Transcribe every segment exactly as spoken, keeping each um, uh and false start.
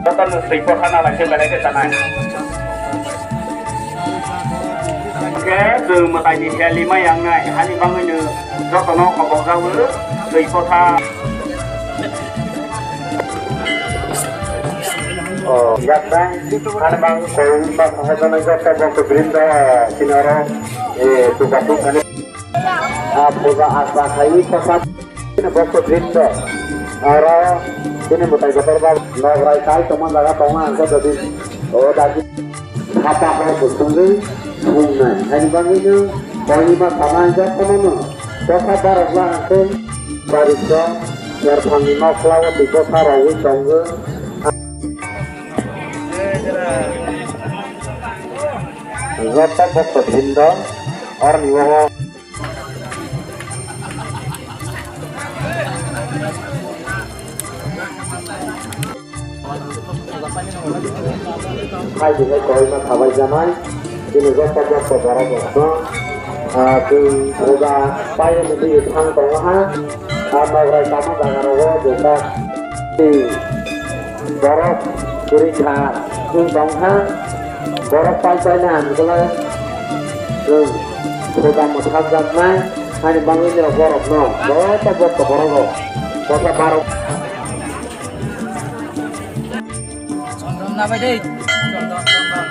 Jotono twi pokhana lai khe belai khe chanai. Khe chwng mwtaini theli ma yangnai, hani bagwino jotono khobokjago twi potha. O, yakdai, hani bagwi koi ma sahajanai joto bokto brinda, sinaro, e, tukatuk hani. Ah, puja asa khai kosap bokto brinda. Aro bini mwtai kotor ba nograi kai tongma jaga tongo ang khe dodi. O dagi. Hapa ho kusungwi thungnai. Haini bagwino koima sanai jak phano no. Kosa barok la ang khe barikso yarphangni nokla o twi kosa rogwi tongo. Joto bokto brinda orni o. Hai, dinai koima khabai janai, bini joto joto borok rokno, ah, chwng puja paiyani bini thang tongo ha, ah, nograi tamo jaga rogo jesa. Borok kwrwi kha, chwng tong kha, borok pai pai na ang kwlai, chwng soda mwthangjaknai, ani bagwi nirok borokno joto bokto borok rok bwsa barok. Chondon labai dei, chondon, chondon.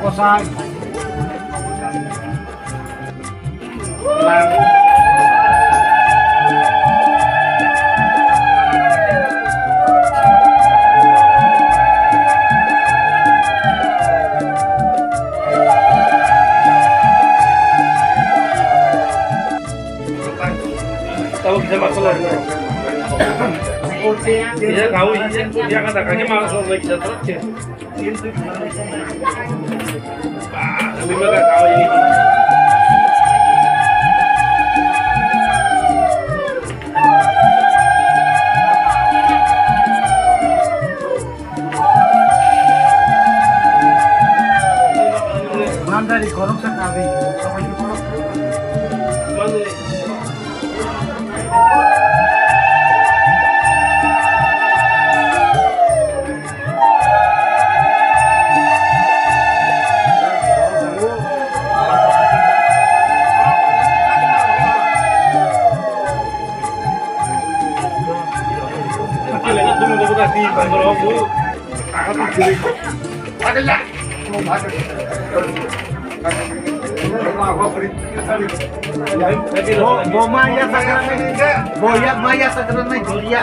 Kosai. Tabo kisa masala. Iya, kau iya, iya kata kaki masuk lagi terus. Nandari korok sa kabi. Bo, bo maya sakranai, bo ya maya sakranai, duriya.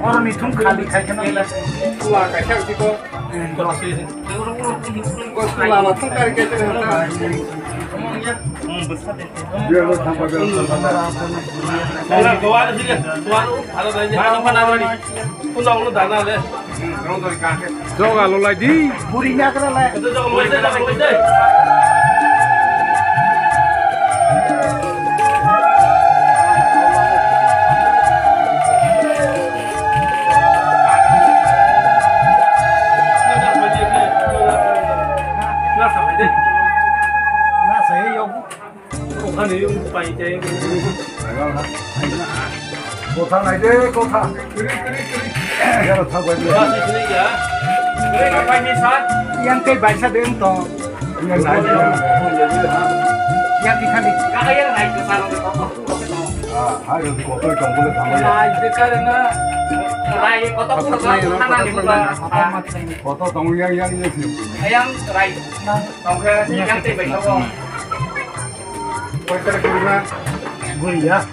Oro ni thum khali khai kheno. Chula kaisa siko. Chula ba thum kari kaisa. Chula doa siko. Chula. Ada dai. Ada mana tadi? Pun dah udah dana deh. Joga lo lai di. Buri nya kra lai. Na sa yo. Kotha ni yung pai te. Kotha nai de, kotha. Yaro tha bai de. Ba si sini ya. Mereka pai ni sa. Yang kai bai sa de to. Yang nai de. Yang di khali. Kaka yang nai ke sa. Ah, hai, kotha jong bole tha bai. Nai de karena. Rai kotha pura sa khana ni ba. Kotha tong yang yang ye si. Yang rai. Tong ke yang te bai sa. Buri ya.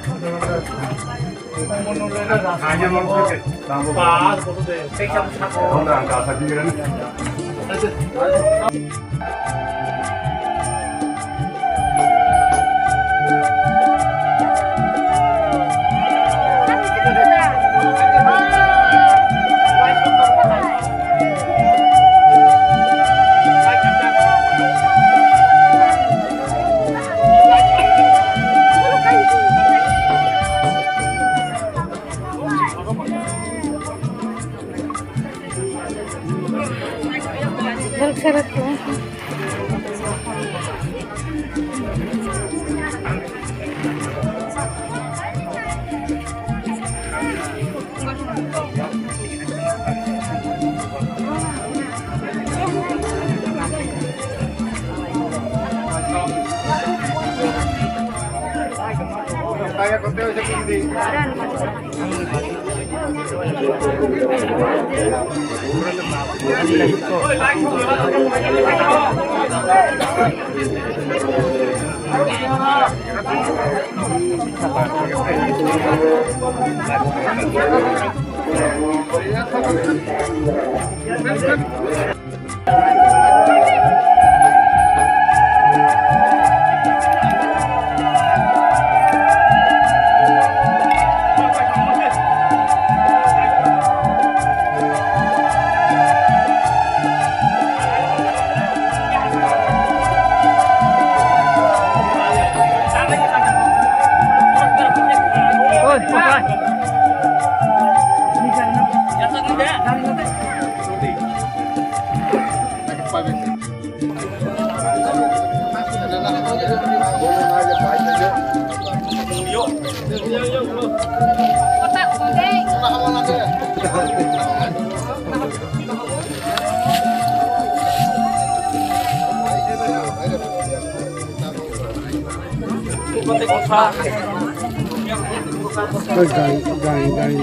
Gai, gai, gai, gai.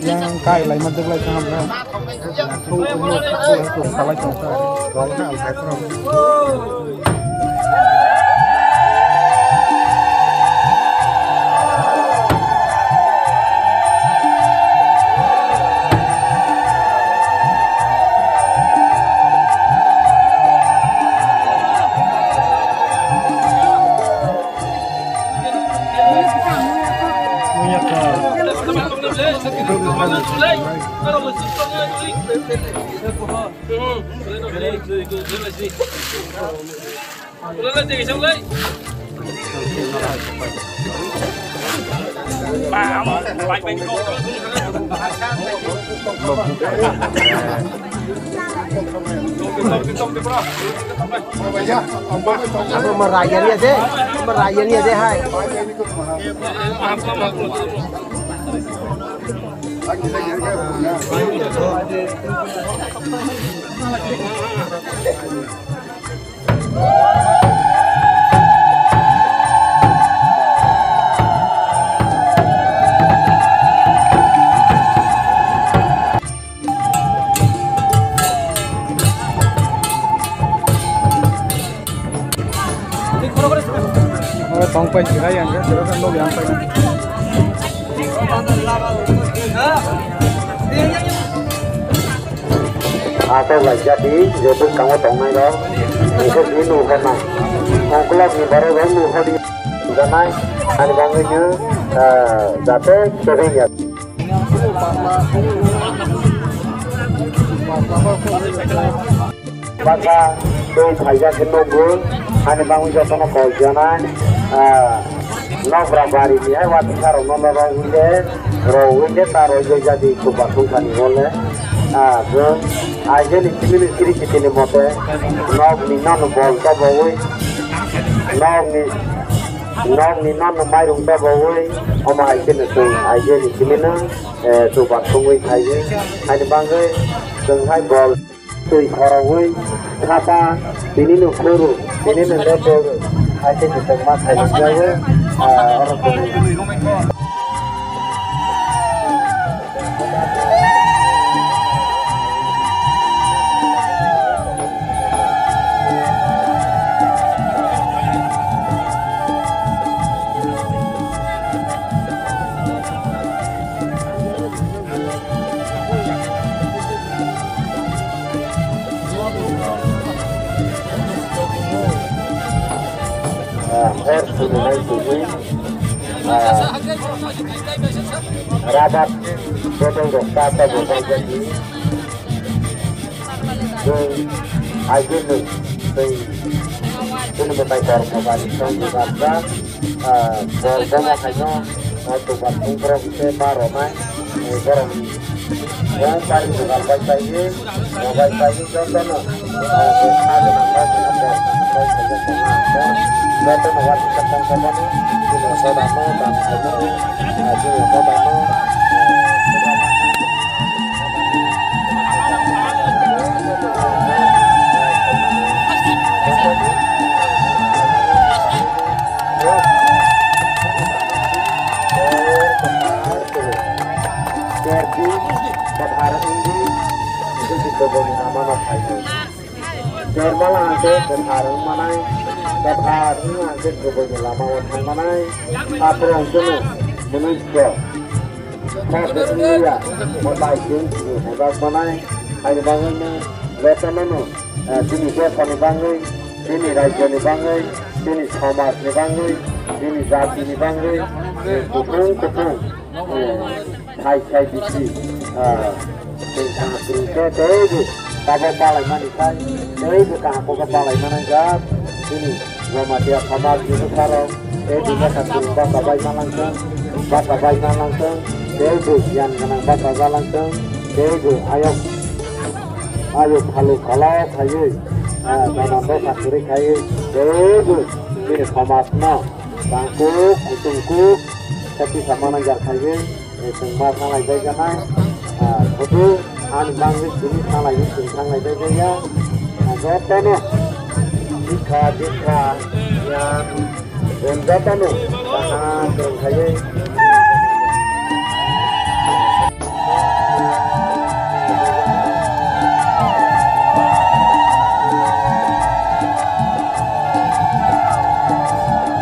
Yang kai lai ma duk lai kaham na. Thung thung thung thung salai thung sa. Rong ha alhai thung. Merayan ya deh, merayan ya deh hai. Oro tong pai sira yang ke sira kan lo yang pai. Ato laijadi joto kango tongnai rok. Nokhe di nukha na. Ongkolok ni borok rok nukha di. Janai ani bangwi no, ah, jate kebeng ya. Basa tei phaijak khe nukgo, ani bangwi jotono kok janai, ah, nokra bari ni hai watisa rok no rogwi de, rogwi de ta roi jai jadi chuba thungsa ni bole, ah, chwng aije ni simi ni siri siti ni mote, nok ni nono bol tobowi, nok ni, nok ni nono mairung tobowi, omo hai kheno chwng aije ni simi no, eh, chuba thungwi phaiwi, haini bangwi chwng hai bol. Twi khorogwi khata tini no khoro tini no leto hai khe kwchangma khaijak jago, ah, oro tong. Ah, hor phunuknai tubui, ah, rabat bodol rok ta ta bo baijak di. Chwng aigwi nwng tei chini mwtai kor kobani song ni bapra, ah, bol bomo haino, ah, chuba thungborok se ma rwnai, eh, borok ni bong bari jugal bai paiwi, rw bai paiwi jotono, ah, bwkha gwnang bai khe bol bai khe jotono, jotono uansukha tong khe bono, chini soda no, dam khaino, ah, chini soda no, eh, Termal ang khe kwthar wng manai, kwthar wng ang khe kubui ni lama o thang manai, aphuru ang khe no mwnwi khe. Kok khe wngya, mwtai chwng chini hwnjak manai, haini bagwi no jotono no, eh, chini desa ni bagwi, chini rajya ni bagwi, chini somaj ni bagwi, chini jati ni bagwi, eh, kuthung kuthung, eh, Sai sai bisi, ah, tei kaham kwrwng khe teibo tabok balaimani khai, teibo kaham kok balaimani jak, chini Jamatia samaj ni bwsarok, tei bini bwsa kwrwng bwsa bai ma langthwng, bwsa bai ma langthwng, teibo giyan gwnang bwsa ja langthwng, teibo ayok, ayok phalu kala khaiwi, ah, gana bwsa kwrwi khaiwi, teibo chini samaj no tangkuk, kuchung kuk, sati sama nang jar khaiwi. Eh, chwng ma thanglai bai janai. Ah, photo ani bangwi simi thanglai, chwng thanglai bai jaya. Ah, jotono bikha, bikha, yan, chwng jotono kaham kwrwng khaiwi.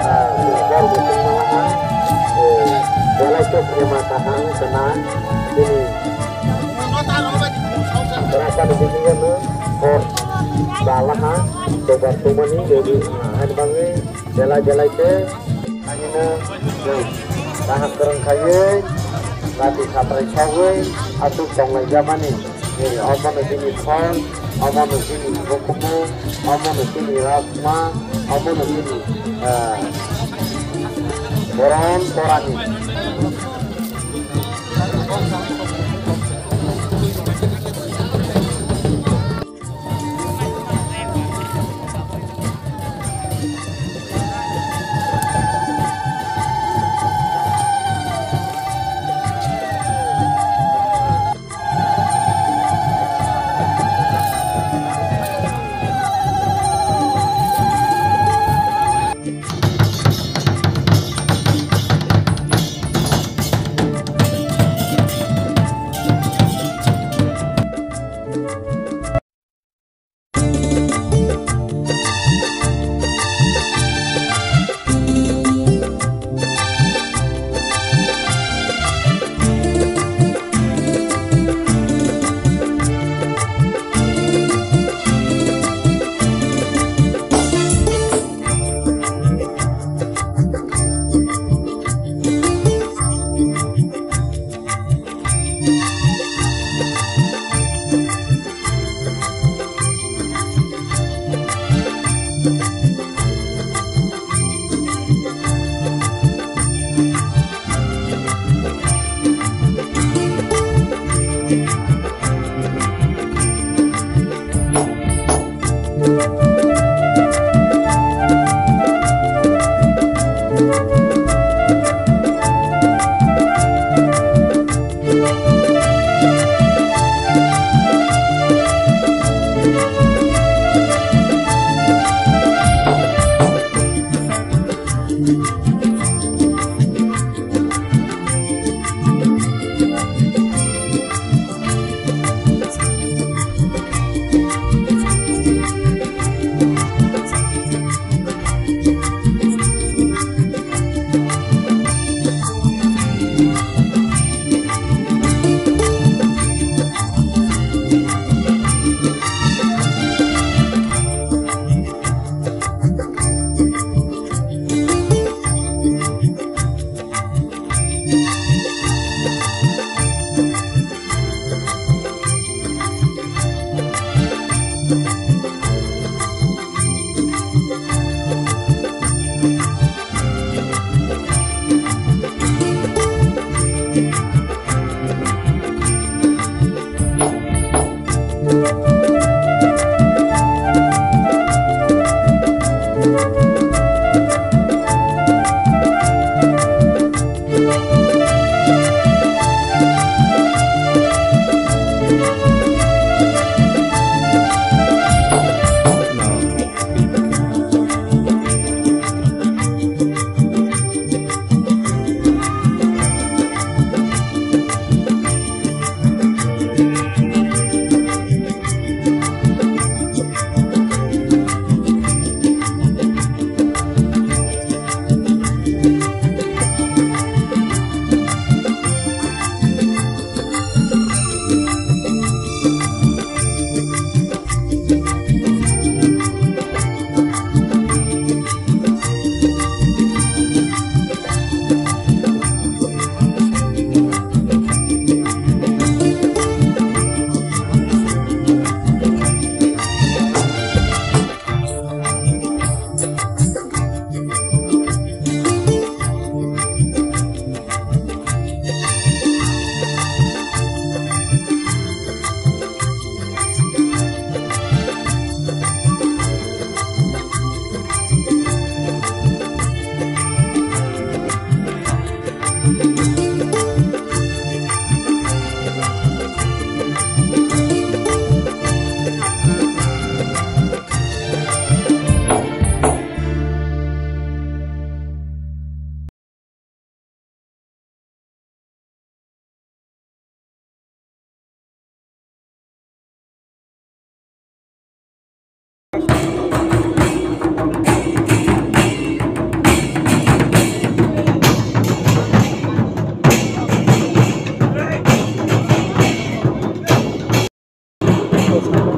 Ah, bor bo tongma ha, eh, belai khe khema kaham khna, bini rasa ni bising no hor bala ha, dogar tongmani, bini, ah, ani bagwi belai belai khe, ani no, eh, kaham kwrwng khaiwi. Jati satrai sogwi aswk tonglaijamani, eh, omono bini phol, omono bini bukumu, omono bini rakma, omono bini, eh, boron borani.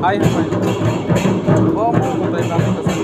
Hai, hai. Oh, mau, mau, mau, mau, mau.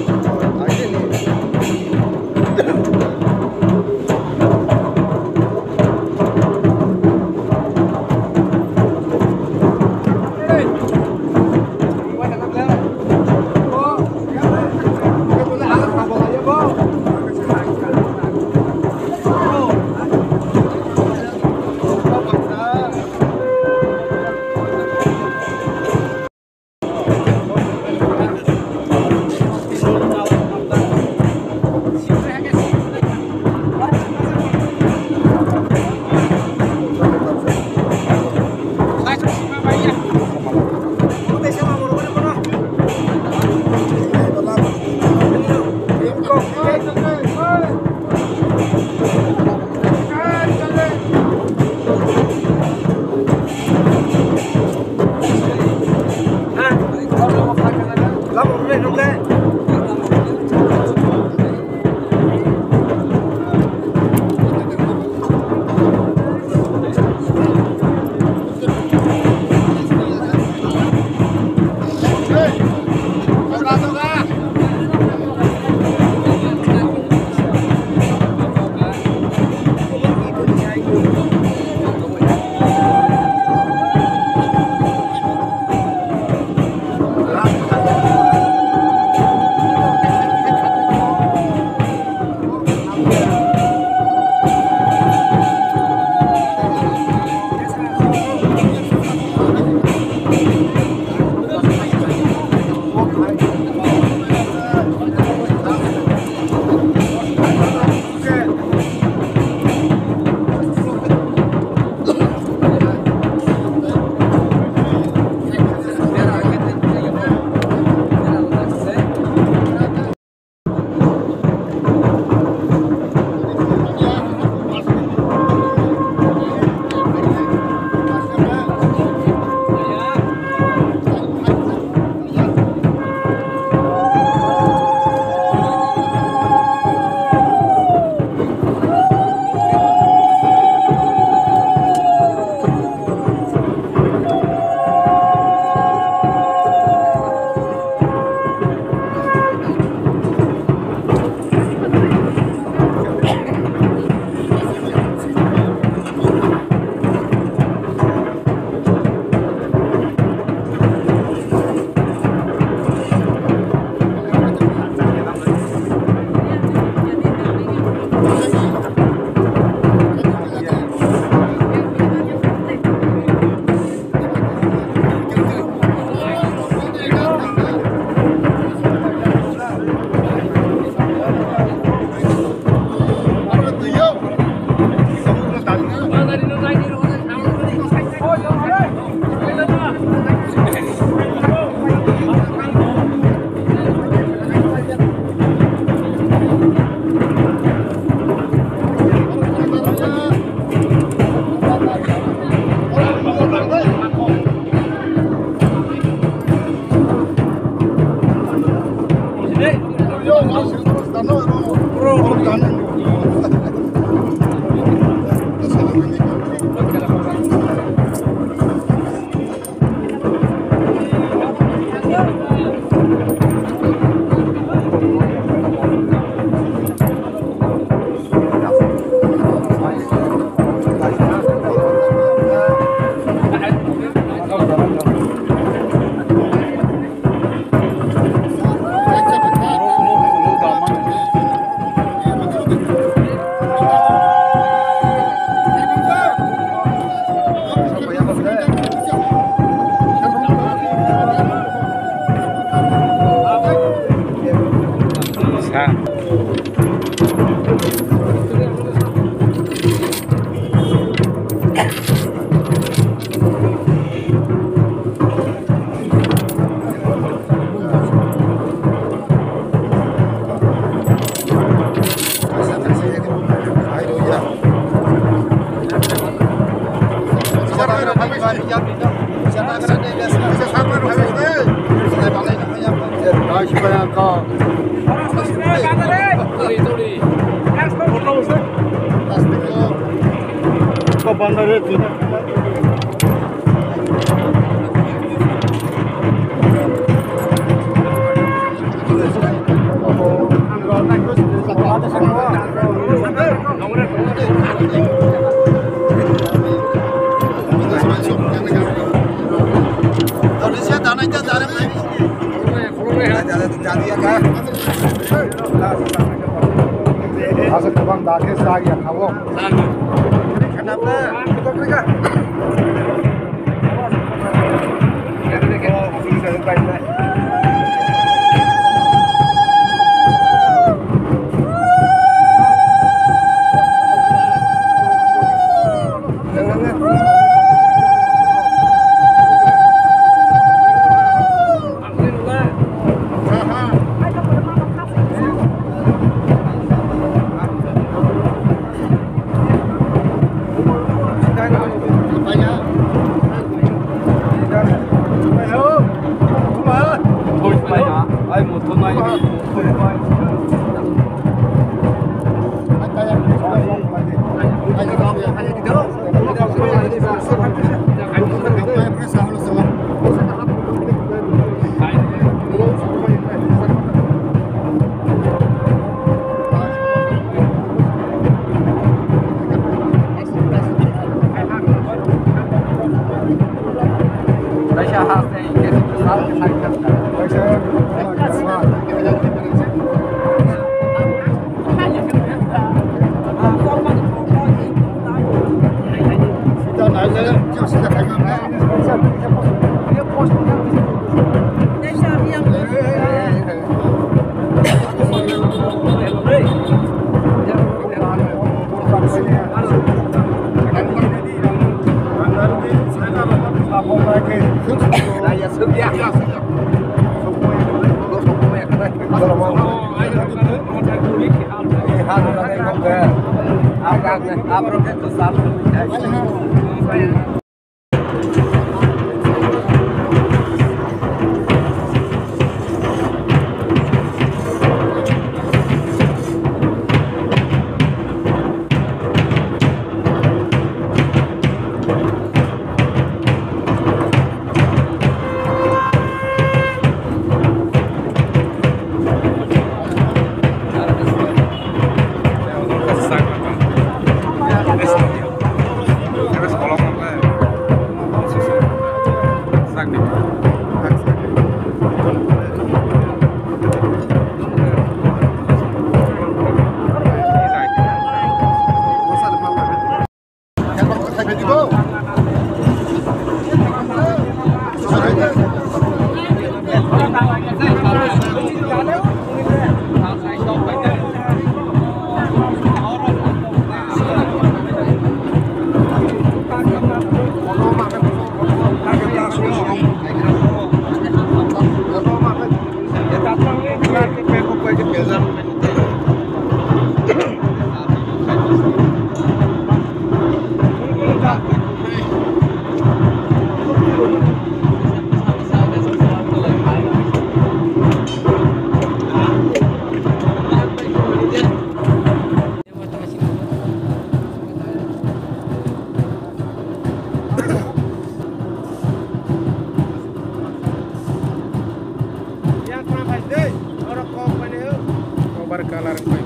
Asa kwbang dakhe sak ya khawo. Yang pernah main deh, orang kau mana? Cover color kau.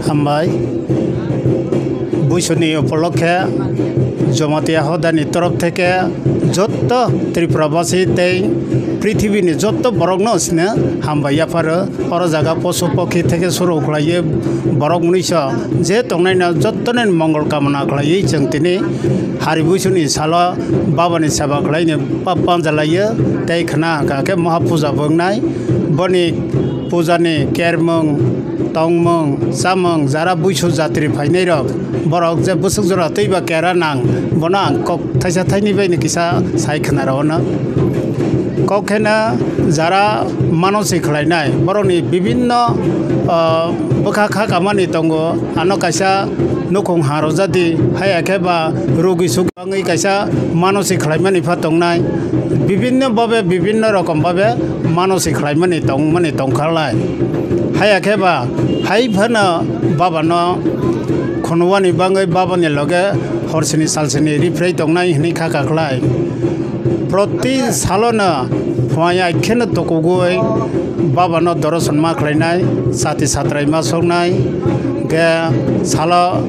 Hambai. Buisuni upolokhe Jamatia Hodani torof theke jotto Tripurabasi tei prithibini jotto borokno sini hambai yapharo. Oro jaga posu pokhi theke suru khlaiwi borok mwnwiso je tongnaino jottoni mongol kamana khlaiwi chwng tini hari buisuni salo babani seba khlaini pa-, panja laiyo tei khna hwnkha khe maha puja bo wngnai. Boni pujani kermung, tongmung, chamung, jara buisu jatri phainairok, borok je bwswk jora twiba kera nang, bono ang kok thaisa thaini baino kisa sai khna rw-o no. Kok kheno jara manosi khlainai, borokni bibinno, ah, bwkha kha kamani tongo, ano kaisa nukhung ha rwjadi, haiya khe ba rugi suk bangwi kaisa manosi khlaimani pha tongnai, bibinno babe, bibinno rokom babe manosi khlaimani tongmani tongkhalai. Haiya khe ba hai phano babano khunubani bangwi babani loge horsini salsini riphrei tongnai hwnwi kha kakhlai. Proti salono phuaia kheno tukugwi babano doroson ma khlainai, sati satrai ma soknai, hwnkhe salo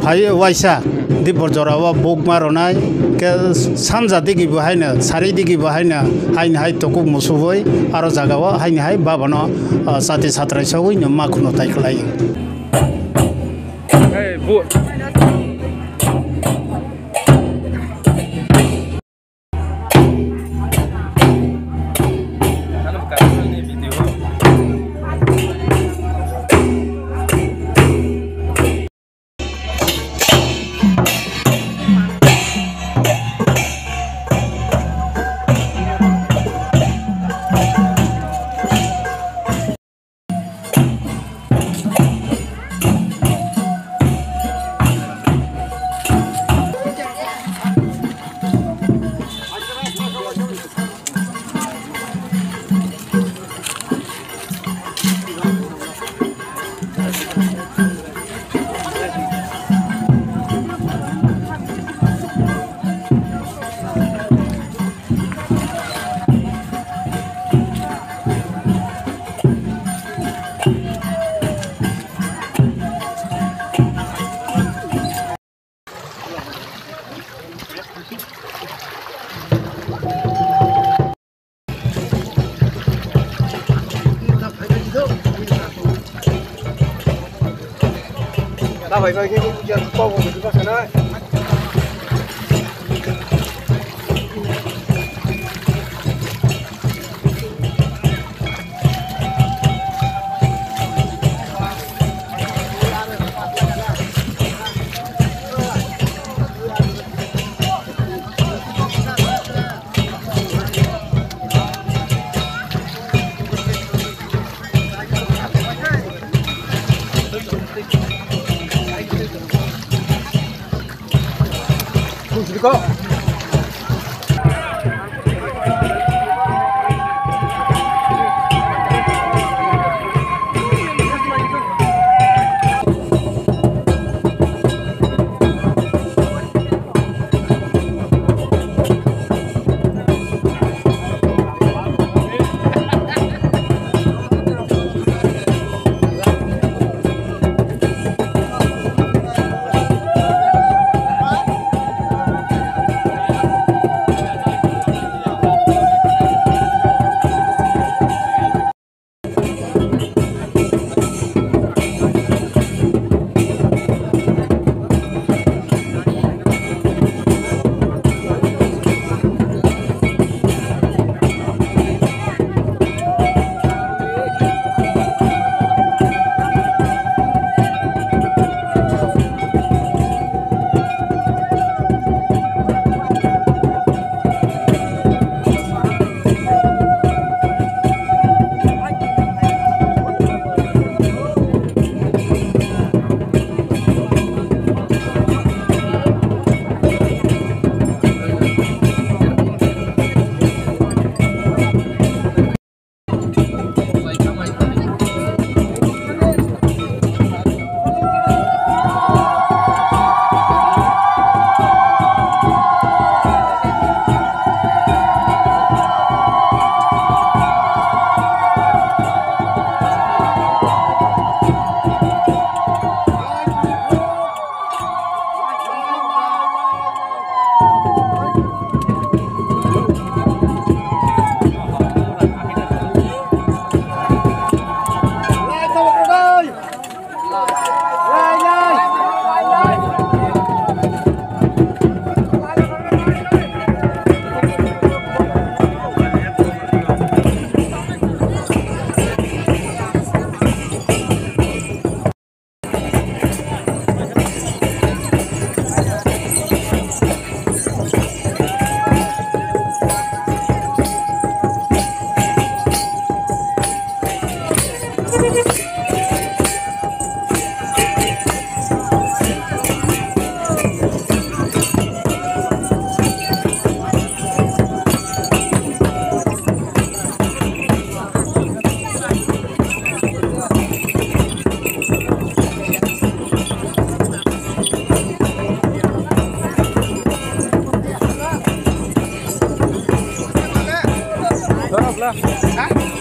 phai waisa dipor jorao buk ma rwnai, hwnkhe sanja digi bo haino, sari digi bo haino, haini hai tukuk musubui aro jagao haini hai babano, ah, sati satrai sogwi no ma khunu tai khlai. Hey, bu-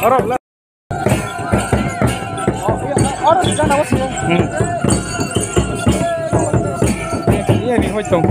Hmm. Iya, ini hoi tong.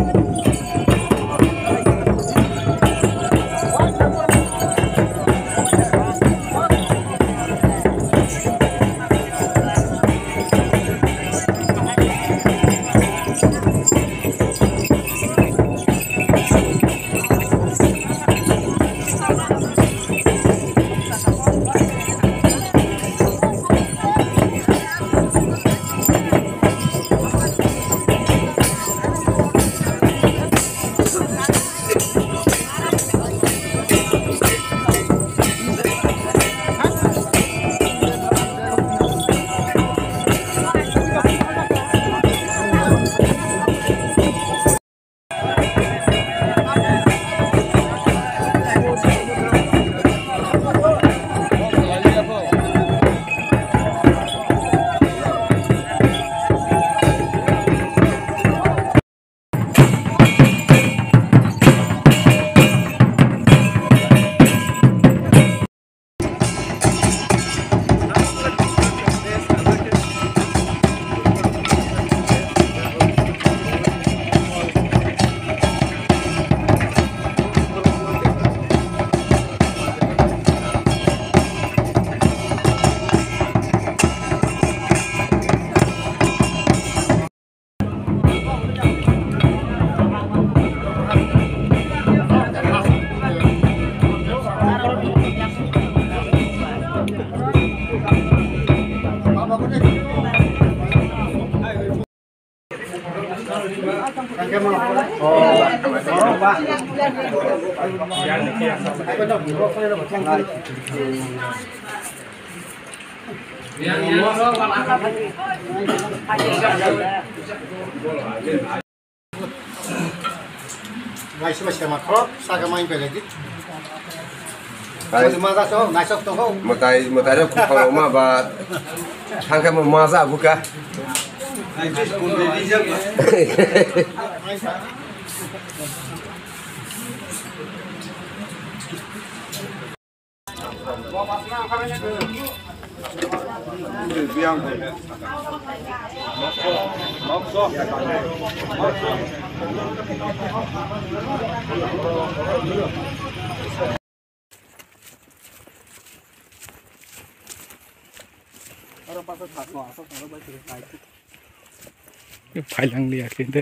Naisuk bai sema kho, saka mai pai lagi. Hai. Masa so, naisuk to kho. Matai, matai rok khupha ma ba, thangkhe mo maza buka. Phailang liya khe de.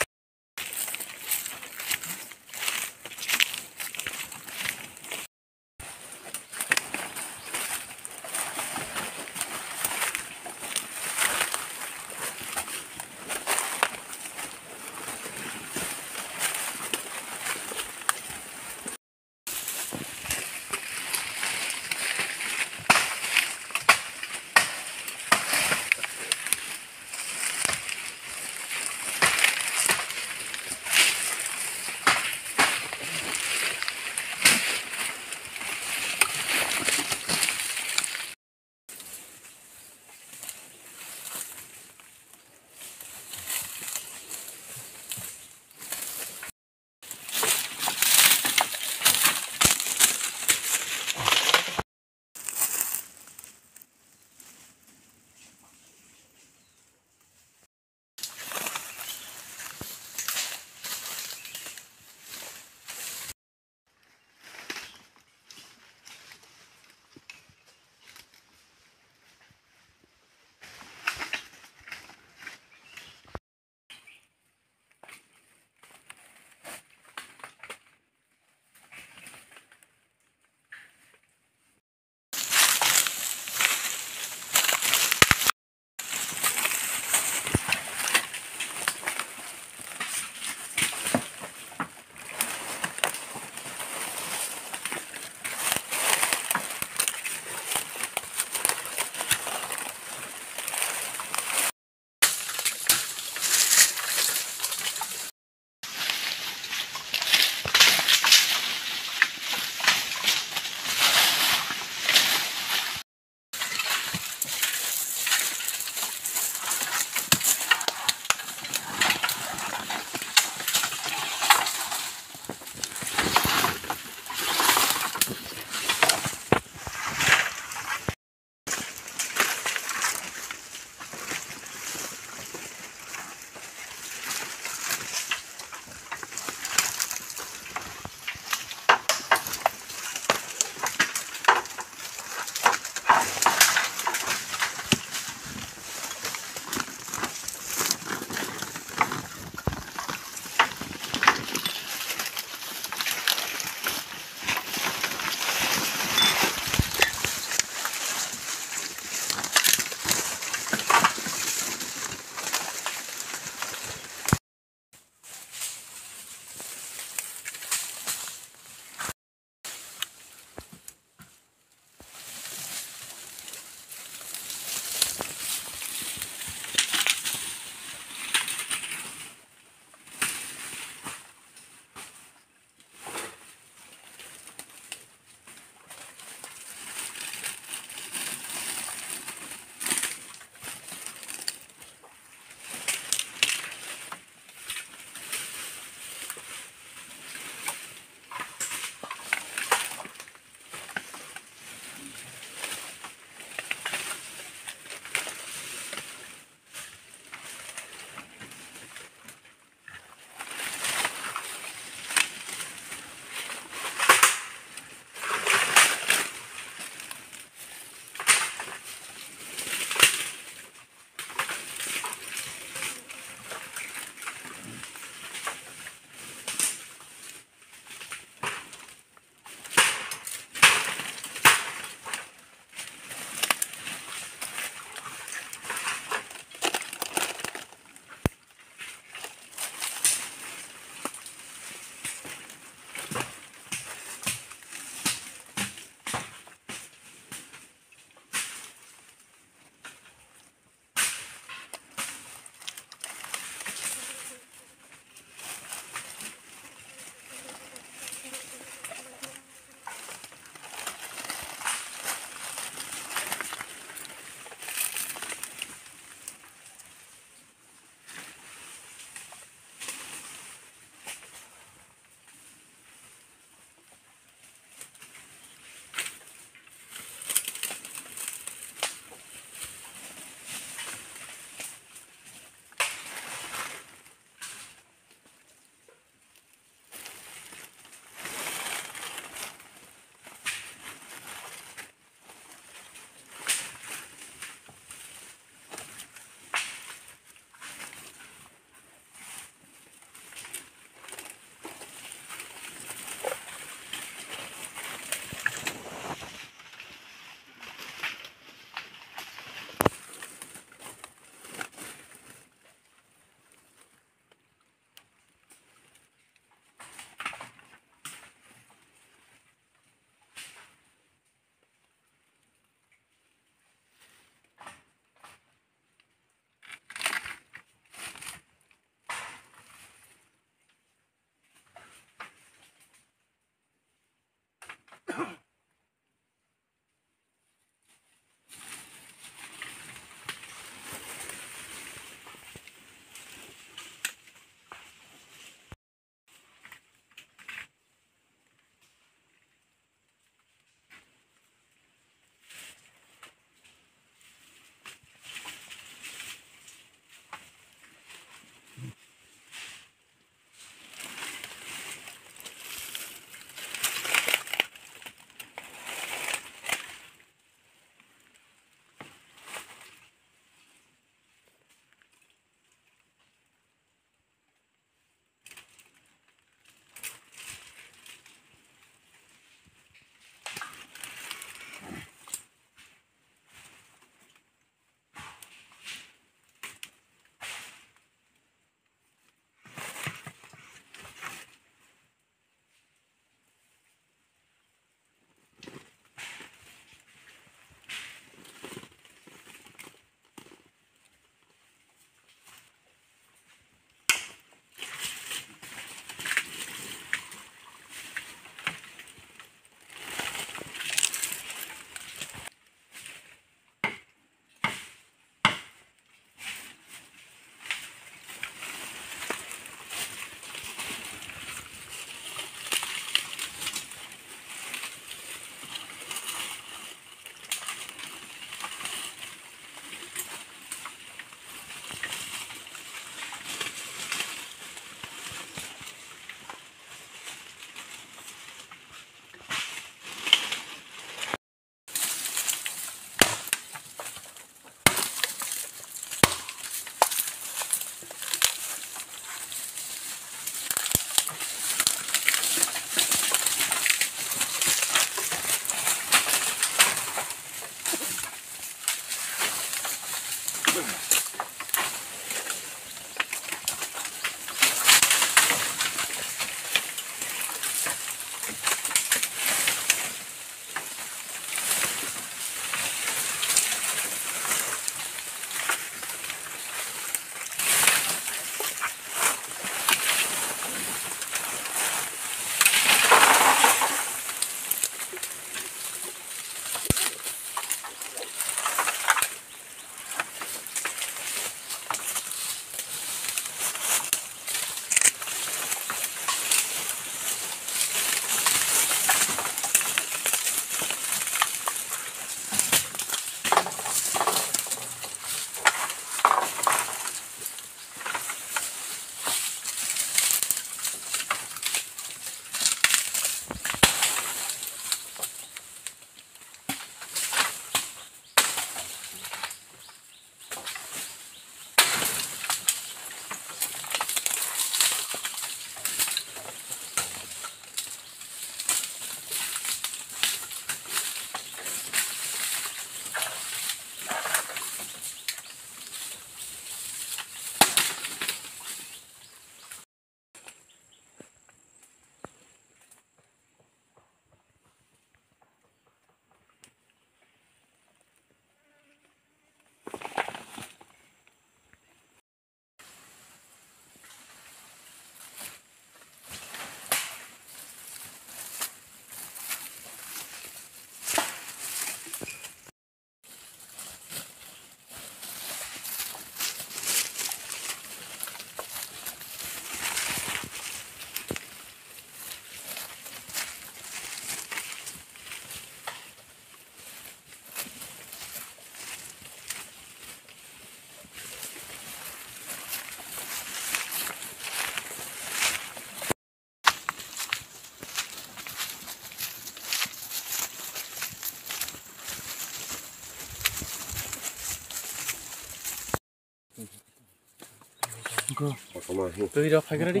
Twi rok phai gra di.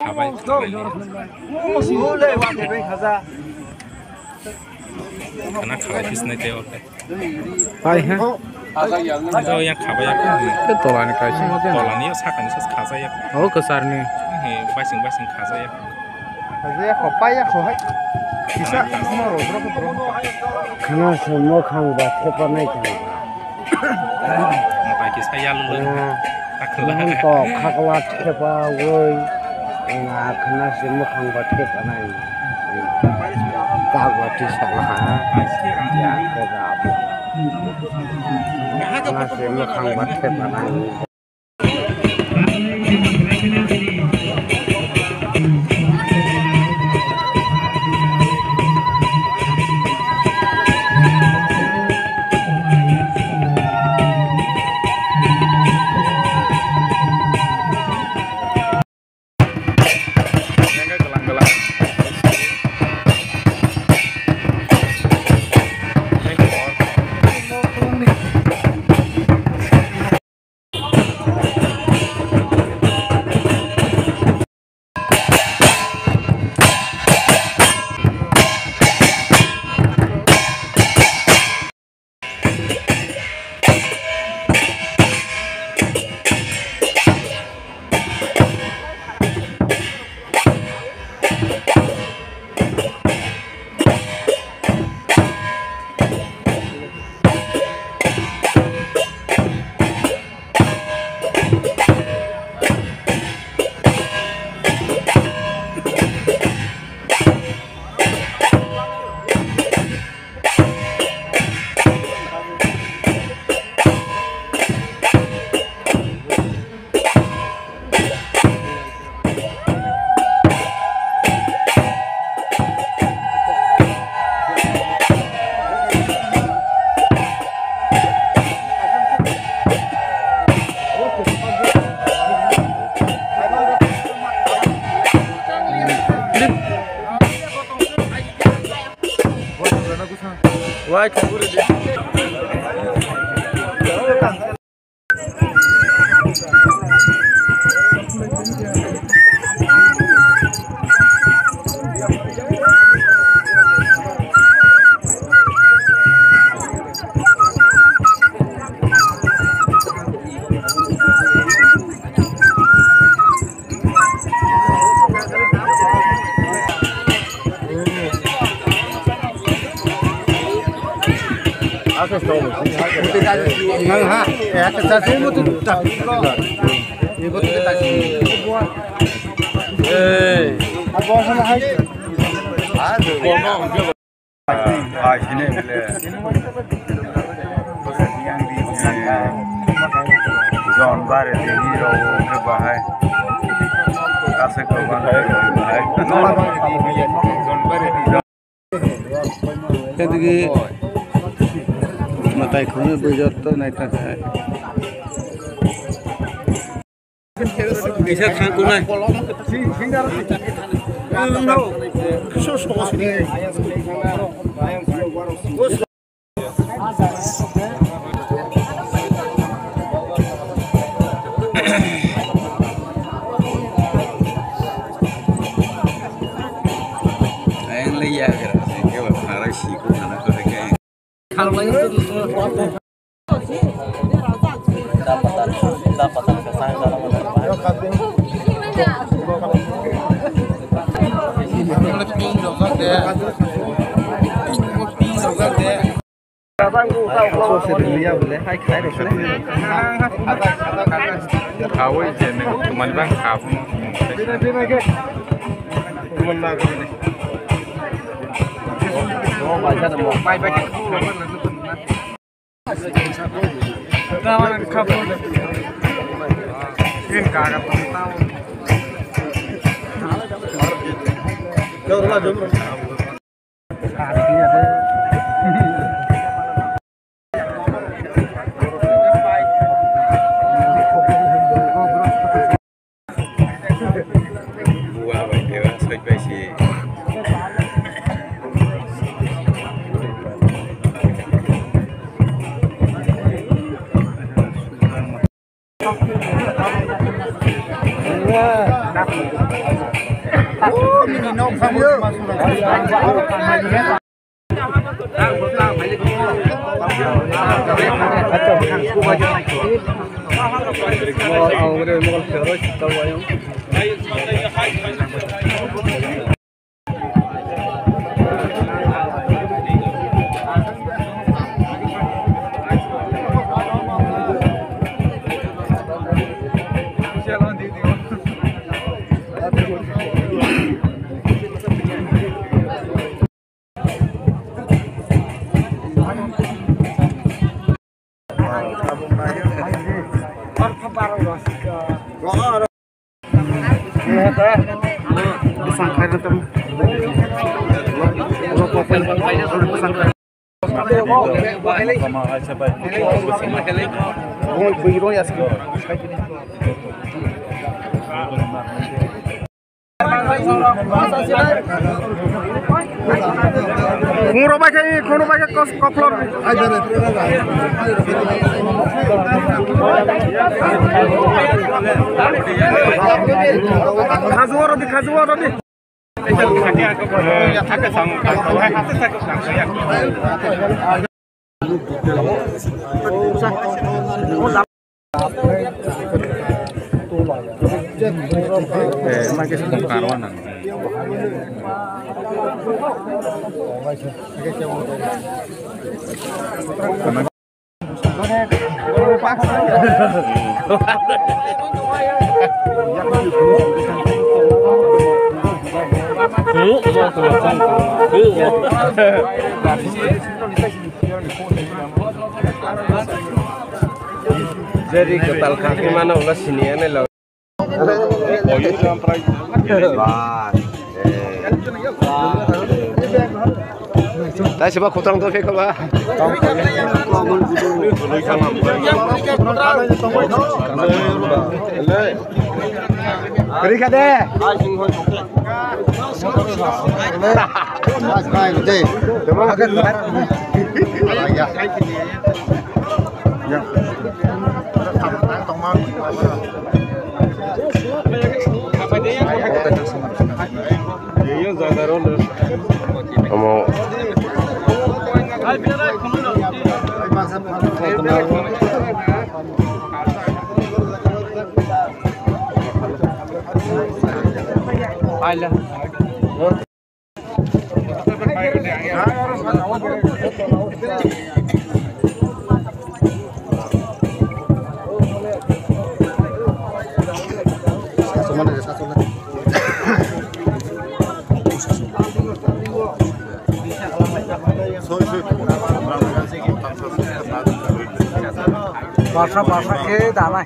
Habai. Khana khabai pis nai tei orte. Hai ha. Jao yang khabai ya. Te tola ni kaisa. Tola ni sakani sas khaja ya. Oh, kasar ni. He, basing basing khaja ya. Khaja ya, khopai ya, khohai. Kisa, mo ro, ro, ro. Khana se mokhang ba thepa nai kha. Motai kisa ya lu. Khakla. Nang to khakla thepa woi. Nga khana se mokhang ba thepa nai. Kagwa tisa na ha. Ya, kagwa. Khana se mokhang ba thepa nai. Hai, sini le. Jon bare dini rok bahai. Kasek ko bahai. Edigi matai khunu bujor to naita hai. Kaisa thang kunai. Ayang le ya gara, ke ba phara si ko na ko ke. Khawi je nwng twmani bang kha phano. Buwa bai khe soi pai si. Khungrok bai khe, khungrok bai khe kos-, koklor. Khaju oro di, khaju oro di. Jeri kwtal kha khe mano ulo sini ane lo. Tai seba khotang to khe kaba. Kri kha de. Omo. Barsa, barsa khe danai.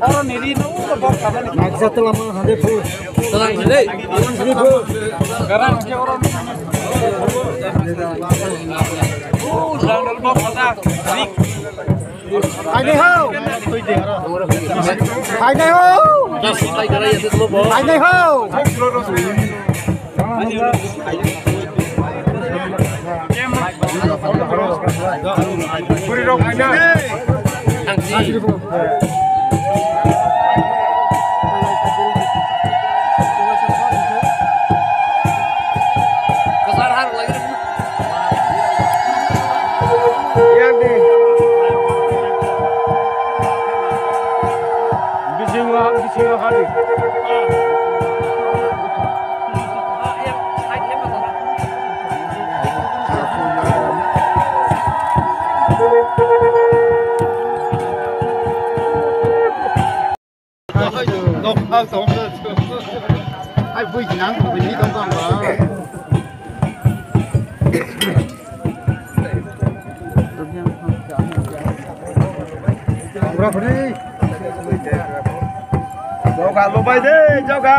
Oro nini no bok kabani. Naiksa tela mang hande phu. Tela mang hande. Mang hande phu. Garang ke oro. Oh, jandal bok kata. Rik. Hai dai ho. Hai dai ho. Hai dai ho. Bisingo, bisingo hari. Ai, bui jinang, bui ni tong tong ba. Joga lubai de, joga.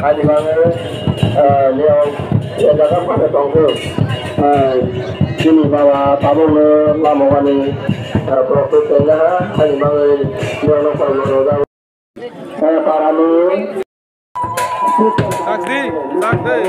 Ani bagwi, eh, niyok, eh, jaga phano tongkhe, eh, chini baba tabukno lamogani, eh, borok tei tengnaha, ani bagwi niyokno khoroknwi rwjak. Eh, parani. Sakdi, sakdi.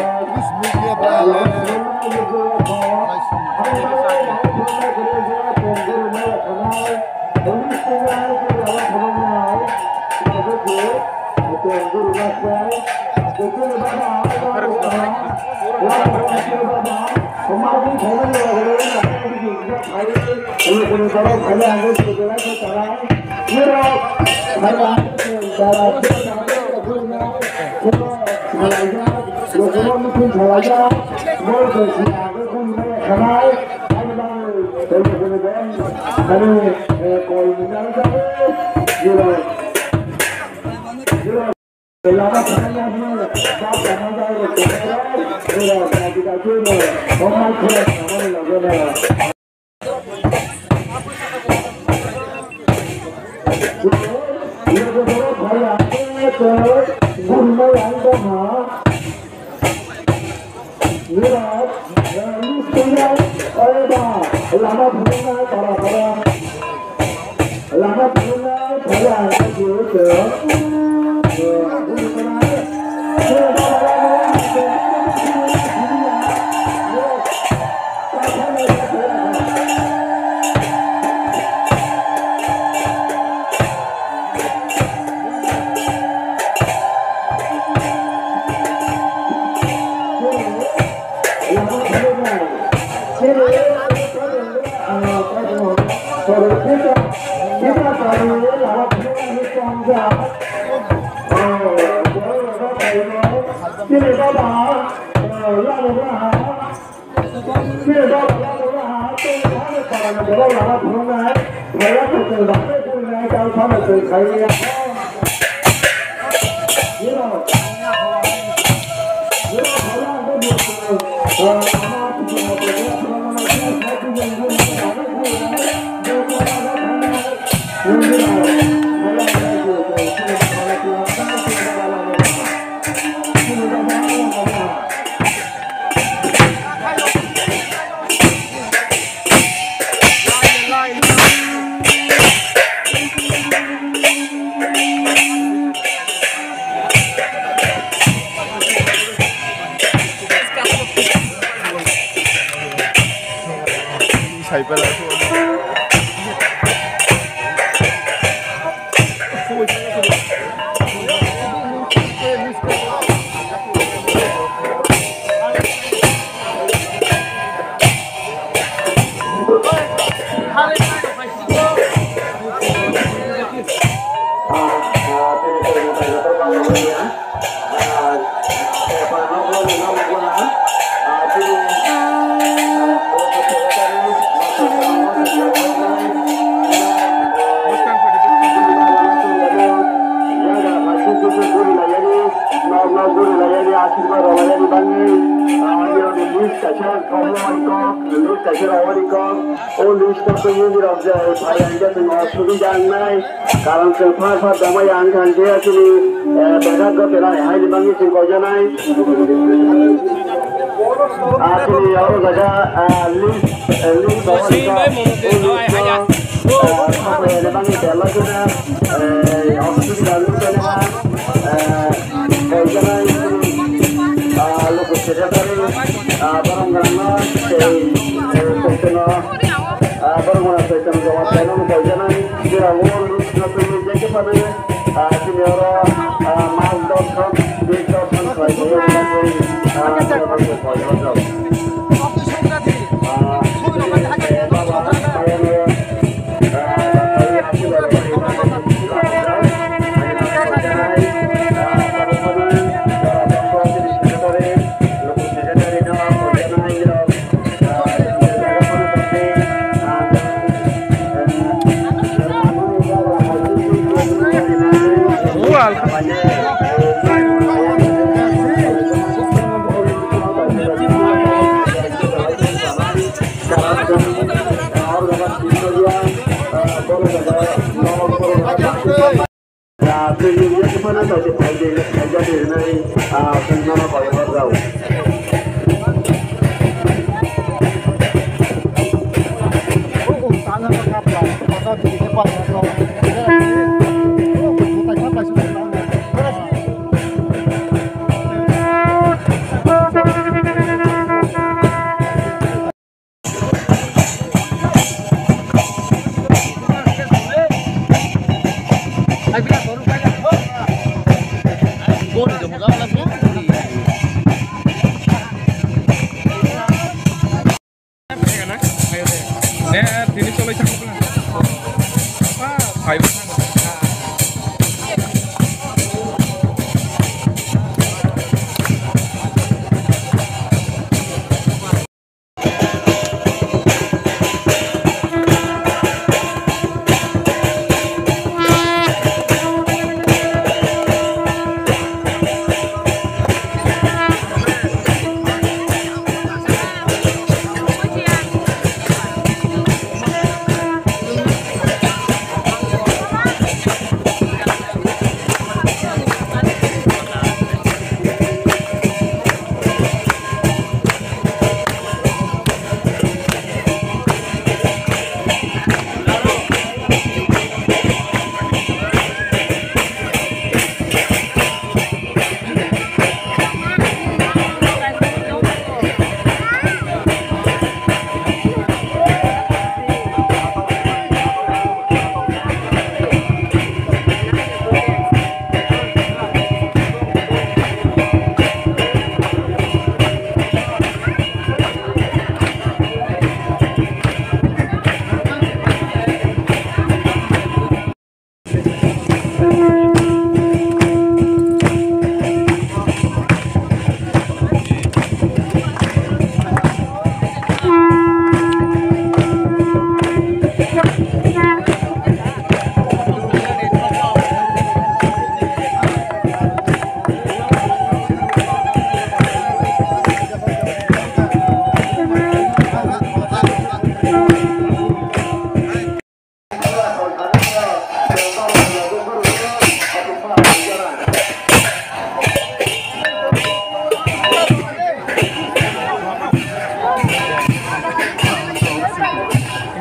Lama phunuknai para para. Lama phunuknai para para. Kaisa Rohorani kok, list kaisa Rohorani kok, o list o twi nini rok je phai ang khe chwng osubida wngnai, karon chwng phar phar tongmai ang khan je chini, eh, bwswk gothenai haini bagwi chwng koijanai. Ah, chini oro jaga, ah, list, eh, list Rohorani kok, o list o, ah, sapai haini bagwi belai kheno, eh, osubida wngwi tongma, eh, Koijanai, ah, local secretary, ah, borok rangno tei, eh, koiteno, ah, borok rang koiteno jawab kainwi koijanai, jera o list no twi jeki phano, ah, chini oro, ah, mas dorson, bis dorson khlai tongwi, ah, koijanai.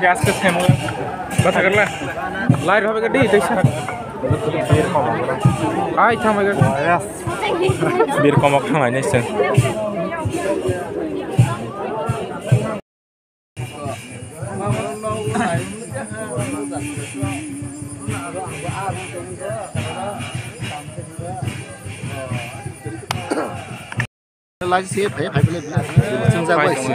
Gas ke themo. Bata karla. Light hobe gadi, teisa. Ai, thang bai. Bir komok thang ai, neisa. Lai se phai phai bele bele. Chwng jak bai se.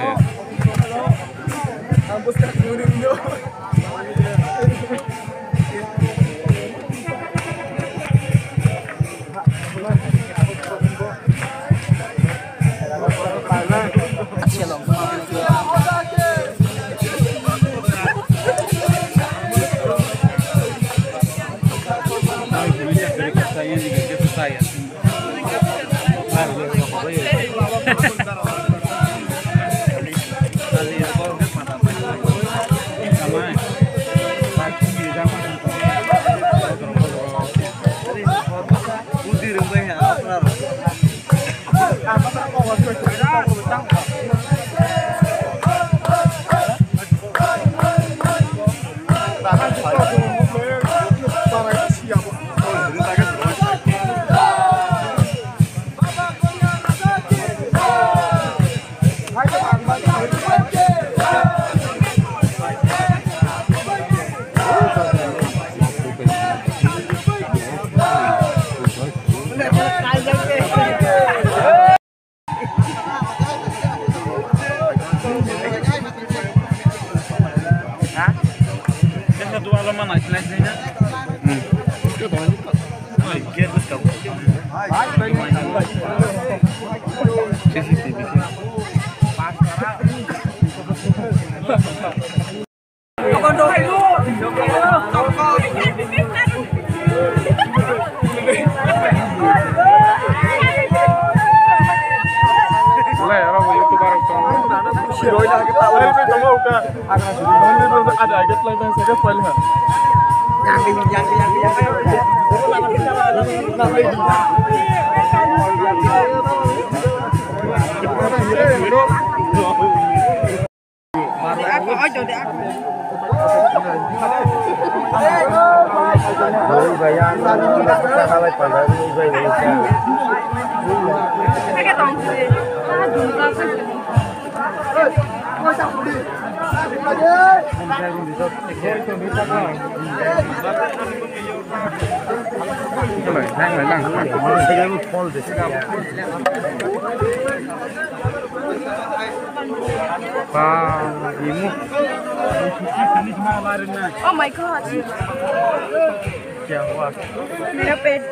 Hmm. C C T V. Oh my God. Mera pet.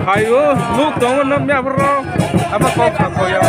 Hayo, nuk tongo, nok ni aphuru abo kok sakho ya.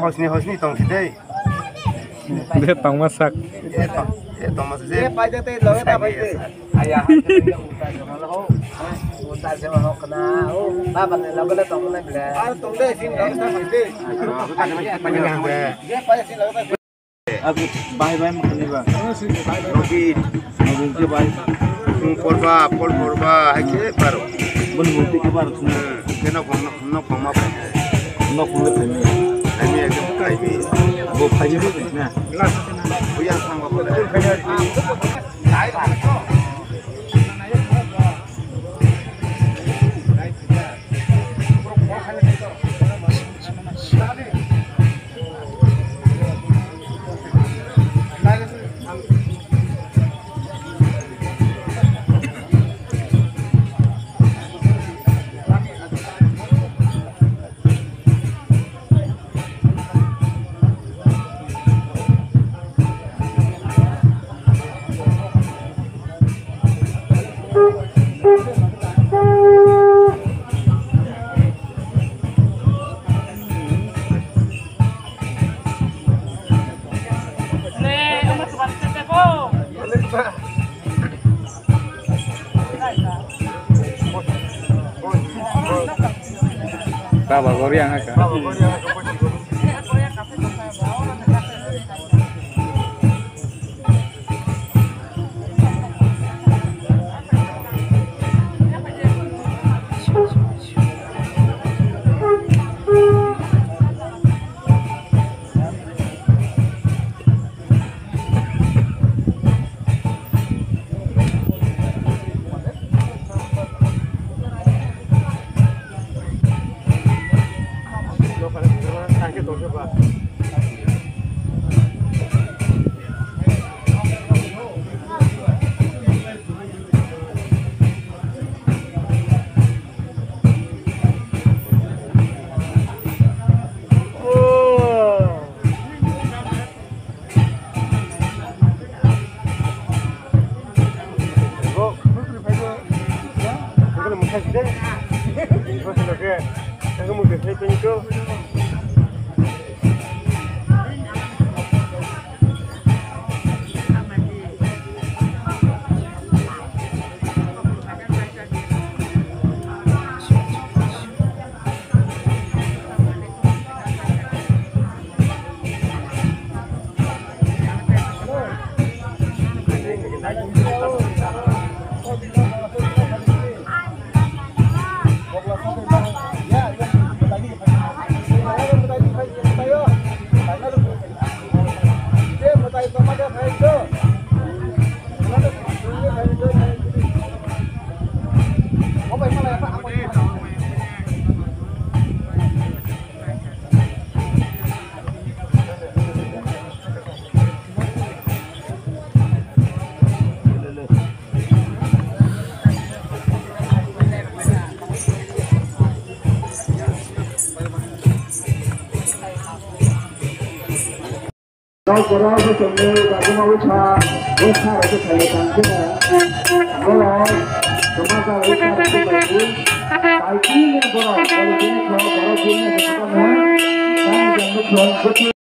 Hosni hosni tong si dei. De tongma sak. E tong, e tongma sak. E pai de tei loge ta pai de. Aya. Uta se ma hok na. O baba ne loge le tong na ble. Ar tong de sin loge ta pai de. Pai de. Aku bai bai makan ni ba. Robin. Robin ke bai. Pol ba, pol pol ba, hai ke baro. Bun bun ke baro. Ke nok nok nok ma pai. Nok nok pai. Hai ni ke kai ni. Bo pai ni ba na. Buya sang ba. Baba gori ang haka. Borok bosongni bagwi ma wngkha, bwsa rok bwsai tang khe, borok kwmajak wngkha, bai khe borok, borok bini khe, borok bini khe, borok bini khe,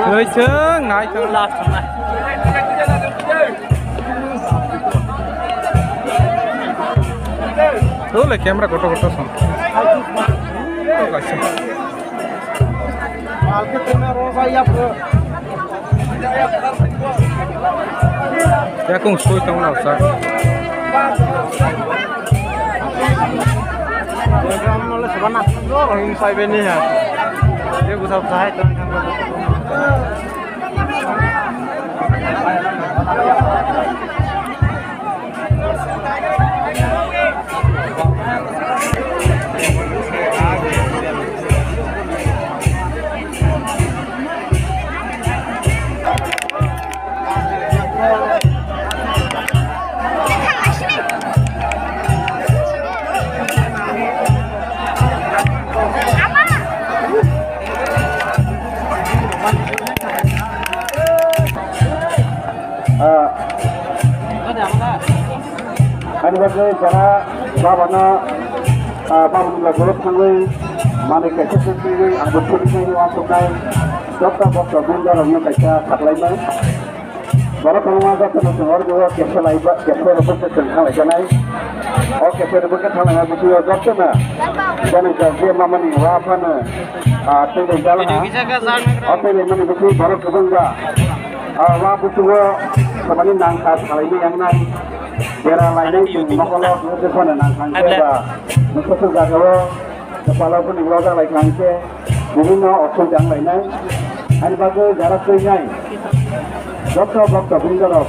Oi, chwng, nai, chwng. Tole camera kotor kotor song. Yakung soi tong na sa. Program no le sabana. Rohing sai beni ha. Ye gusap sai tong. Ah. Ani bagwi jara babano, ah, babani bagwi thangwi manwi kaisa se twiwi ang bo philipnai uansuknai. Jotto bokto gunda rokno kaisa saklaimai. Borok kwbangma jotono chwng oro bo kepsa laiba, kepsa rokbo se chwng thanglaikhanai. O kepsa rokbo khe thanglaina bisingo jottono janai jak je mamani wa phano, ah, tei jalha. O tei mani bisingo borok kwbangma. Ah, wa busugo samani nangkha salaini yangnai. Bera lainai chwng mokolo, nokhe phano nangkha hwnkhe ba, nokhe jagao, kwpalo phano wajak laikha hwnkhe, bibinno osubida wng lainai. Ani bagwi jara twi nai, joto bokto bwrwirok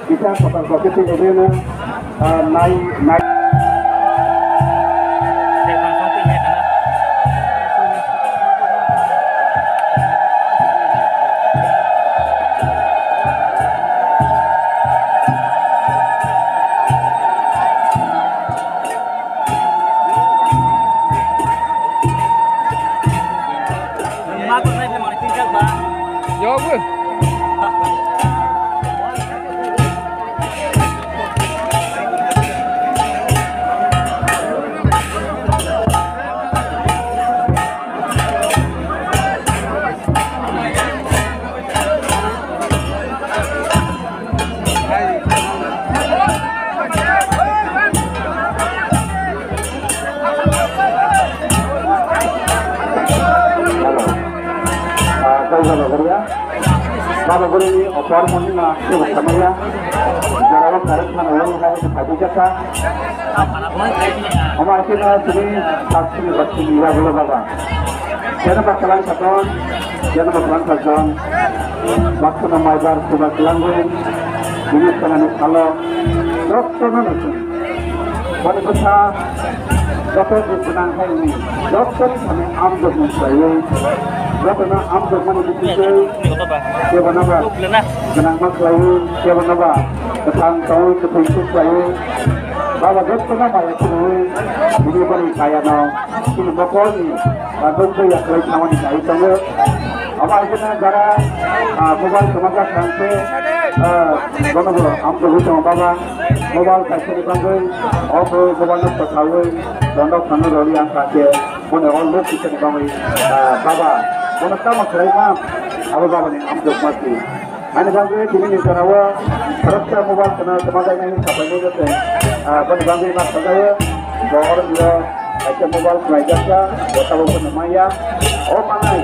kisa kotor kokiti lebeno, ah, nai, nai. Baba bwrwini opor mwnwino teibo samaya. Jorao karwi phano wngwi hai khe phaijakha. Omo hai kheno tini saksini baksini yagulo baba. Keno ba kwlang saton, keno ba kwlang saton. Baksono maibar suba kwlangwi, bini tongani salo. Doktono nukung. Boni bwsa joto ni gwnang hai ni, joto ni thani amjokmung khlaiwi, jotono amjokmani bisingtwi kebono ba gwnangma khlaiwi, kebono ba kwthang tongwi kwthwng khe khlaiwi, baba jotono maya khulumwi, bini bwrwi kayano chini mokolni, ah, nukjagya khlai thangmani nai tongo. Omo hai kheno jara, ah, mobile kwmajak kha hwnkhe, ah, bono bo amjogwi tongo baba. Mobile kaisani bagwi, o bo mobile no kwthawi, bono phano rwli ang kha khe, bono o look kisani bagwi, ah, baba, bono tamo khlai ma, abo baba ni amjokma si. Ani bagwi tini ni jora o, khoroksa mobile kheno kwmajaknai hinwi sapai nai jotong, ah, boni bagwi ma sajago, bo oro niro kaisa mobile khwlai jakha, bo tabuk phano maya, o manai,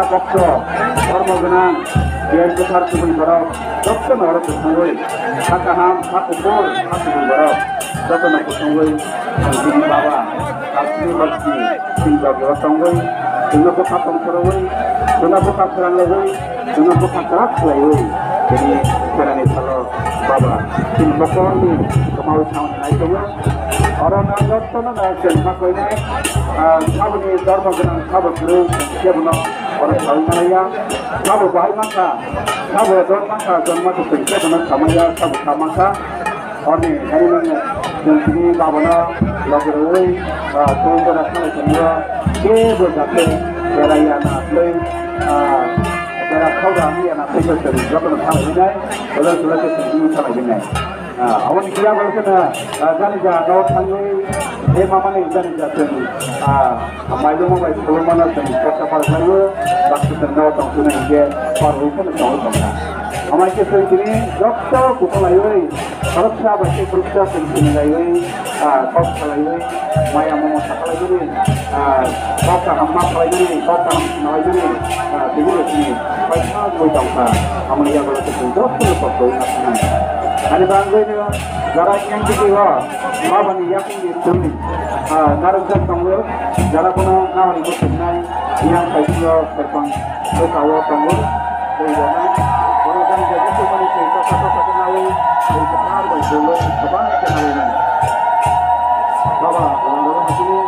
jara bokso, dhormo gwnang, gyan kwthar kubui borok, jotono oro kwthangwi, ha kaham, ha kuphur, ha kubui borok, jotono kwthangwi, chini baba, Asli Bakti, chini bagwi tongwi, chwngno bwkha tongthorwi, chwngno bwkha swranglaiwi, chwngno bwkha kwrak khlaiwi, chini pherani salo baba, chini bokorni kwmawi thangwi nai tongo. Oro no jotono no chwng ma koinai, ah, saboni dhormo gwnang sabo kwrwi chwng kebono oro sawi manliya. Sabo bahai mankha, sabo don mankha, don mankha chwng kebono samaliya, sabo kha mankha. Orni, ani mane, chwng tini babono logi rwui, ah, tong jora thangwi tongo, kebo jate berai ya na tei, ah, bera khawda hamya na tei chwng jotono thangwi nai, belai belai khe chwng tini thangwi nai. Ah, aboni kiyang bai kheno, ah, jani ja no thangwi, tei mamani jani ja chwng, ah, mailwma bai khulumano chwng kok kaphal khlaio, baksa chwng no tong thunai hinkhe, par hui kheno tongwi tongkha. Amai khe chwng tini joto kuphulaiwi, khoroksa bai khe khoroksa chwng tini laiwi, ah, kok khalaiwi, maya momo sakalaimani, ah, kok kaham ma khlaimani, kok kaham khwnaimani, ah, tini rokni paitha wngwi tongkha. Amoni yago chwng jotono kok rwui nasinai. Ani bagwino jara yang tiki o, babani yakung ni twi, ah, narwkjak tongo, jara bono nahori bo twngnai, yang paithago kwrwng bwkha o tongo, twi rwnai, bono jani jani tongmani twi kasa kasa khe nawi, twi kwthar bai dolo kwbang khe nawi nai. Baba, rang rang hasini,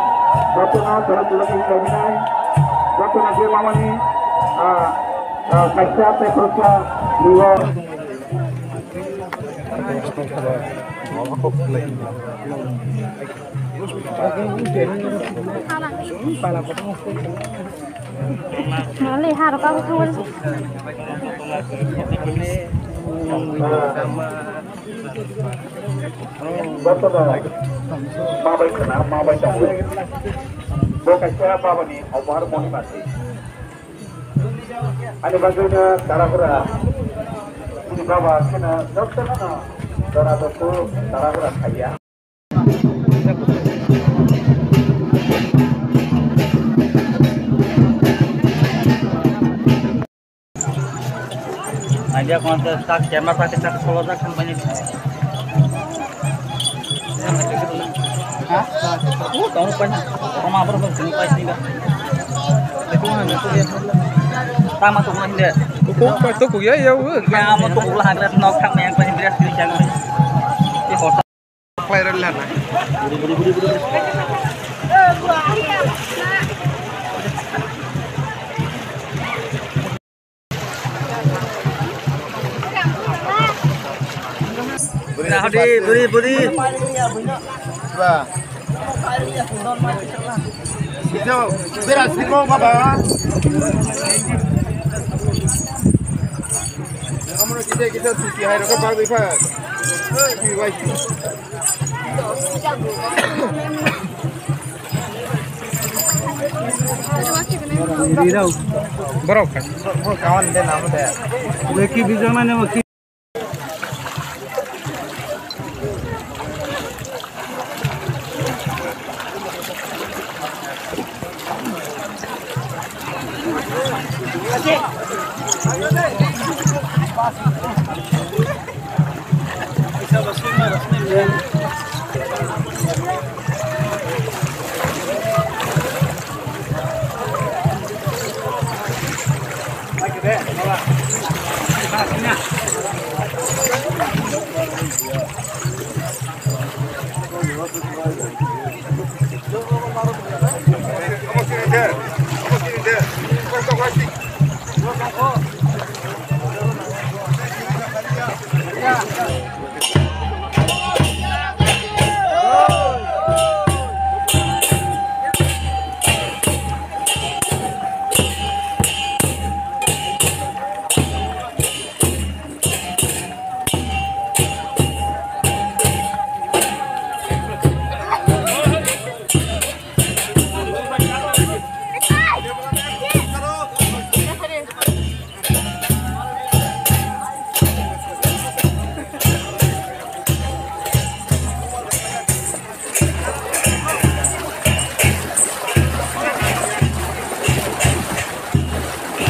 jotono tolo tolo khe nawi nai, jotono je mamani, ah, ah, kaisa tei khoroksa nio. Mali harok abo thangwi. Jotono ma bai khna, ma bai tongwi. Bo kaisa babani obar moni mati. Ani bagwino tarapura. Ani baba kheno jotono no jora joto tarapura khaiya. Idea kung sa camera sa kita solo sa company. Ha? Oh, tahu pa na. Tama abro ko sini pa sini ka. Tama tu ko hindi. Ko pa to ko ya ya. Ya mo to ko ha gra nok thang yang pa hindi ras kiri chang. Ye hotel. Khlai rwla na. Buri, buri, buri. Ba. Ito, beras di ko baba. Kamu kita kita suci hai rokok bang bipa. Hei, biwai. Borok. Leki bijak nani mo ki.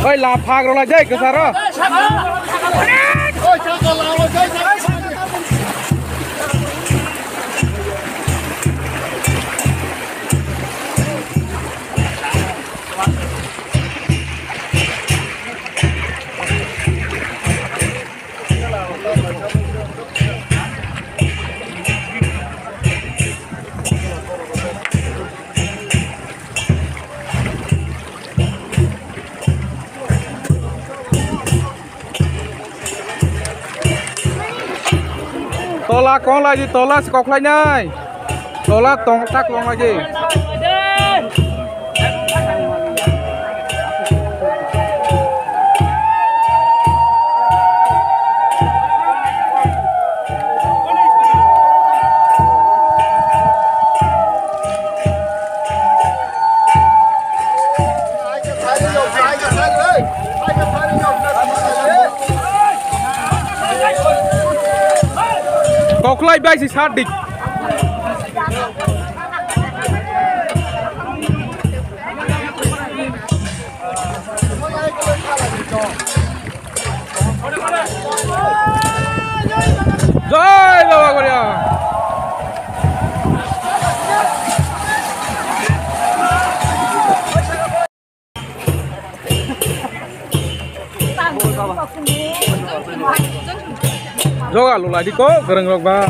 Oi, la phak rw lai de kwcharo. Tola kong lai di, tola se kok lai nai. Tola tong tak long lai di. Koklai bai si sat dik. Jai Baba Goria. Joga lula di ko, gereng rok ba.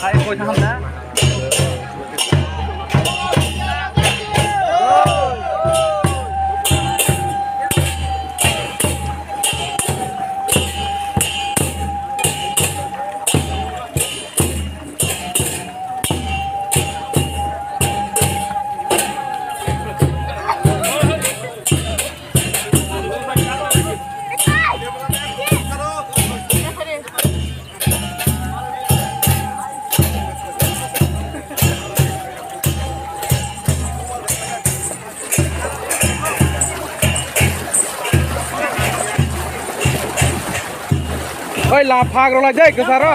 Hai, koi thang na. Oi, la phak rw lai de kwcharo.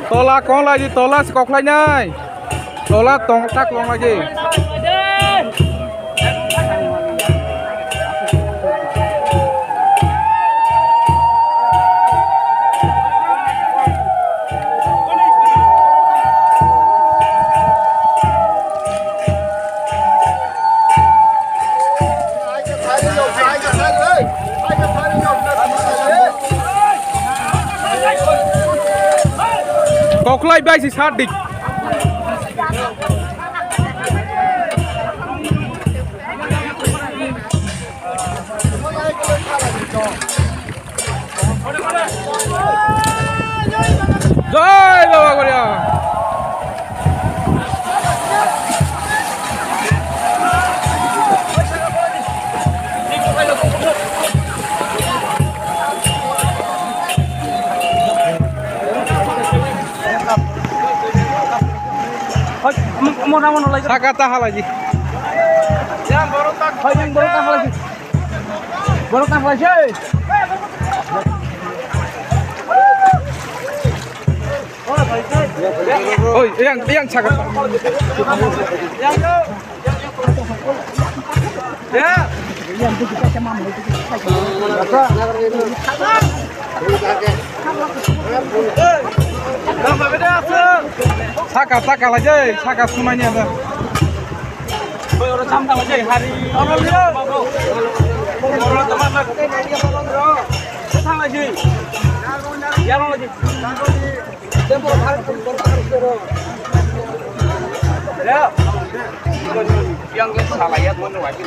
Tola kong lai di, tola se kok lai nai. Tola tong tak long lai di. Koklai bai si sat dik. Jai Baba Goria. Saka ta halaji. Borok ta halaji. Borok ta halaji. Oi, yang, yang saka. Saka, saka lai jai, saka sumanya dah. Yang salaya mana wajib.